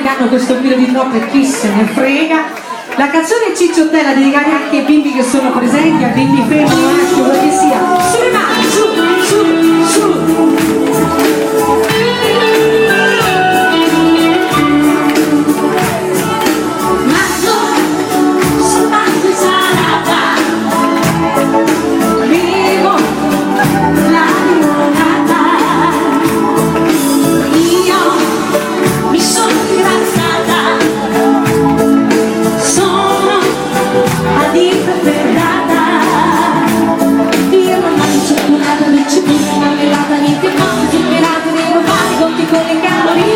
che hanno questo chilo di troppo e chi se ne frega. La canzone Cicciottella dedicata anche ai bimbi che sono presenti, a bimbi femmine, maschi, quello che sia. Sulle mani, su, su, su. Mangio soltanto insalata, bevo la limonata. Io mi sono ingrassata, sono a dieta ferrata. Io non mangio cioccolato, né cipolla, marmellata, niente cose zuccherate, devo fare i conti con le calorie.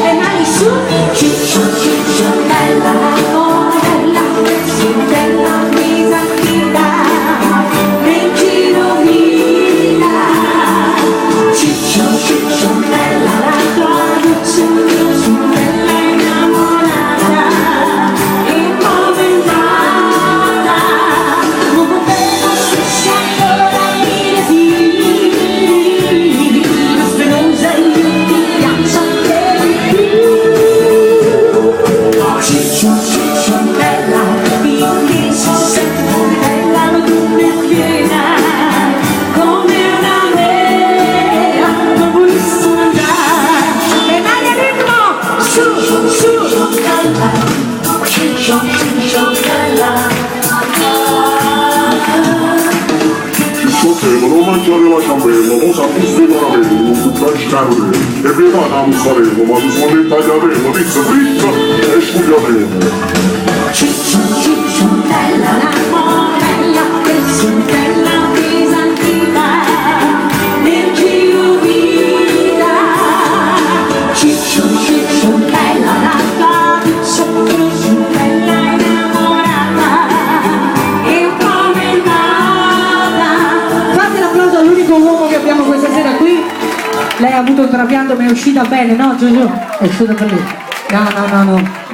Le mani su, ciccio, ciccio, bella la morella, su bella pesantita, nel giro vita. Ciccio, ciccio, bella la tua voce, su bella innamorata, e comandata. Non potevo stessa ancora dire sì, ma sperosa io ti piaccio anche di più. Ciccio, ciccio, bella, finché si sente bella, la luna è piena, come una mela, non volessi mangiare. Le mani al ritmo, su, su. Bella, ciccio, ciccio, bella. Cicciottello, non mangiare la ciambella, mo s'accusta il caramello, non buttare il carotello, e vietata la mozzarella, ma tu suoni il tagliatella, pizza fritta e sfogliatella. Ciccio, ciccio, bella, la morella, che bella pesantita, nel giro vita. Ciccio, ciccio, bella, la tua così bella innamorata, e un po' mentata. Fate l'applauso all'unico uomo che abbiamo questa sera qui. Lei ha avuto un trapianto ma è uscita bene, no Giugiu? È uscita bene. No, no, no, no.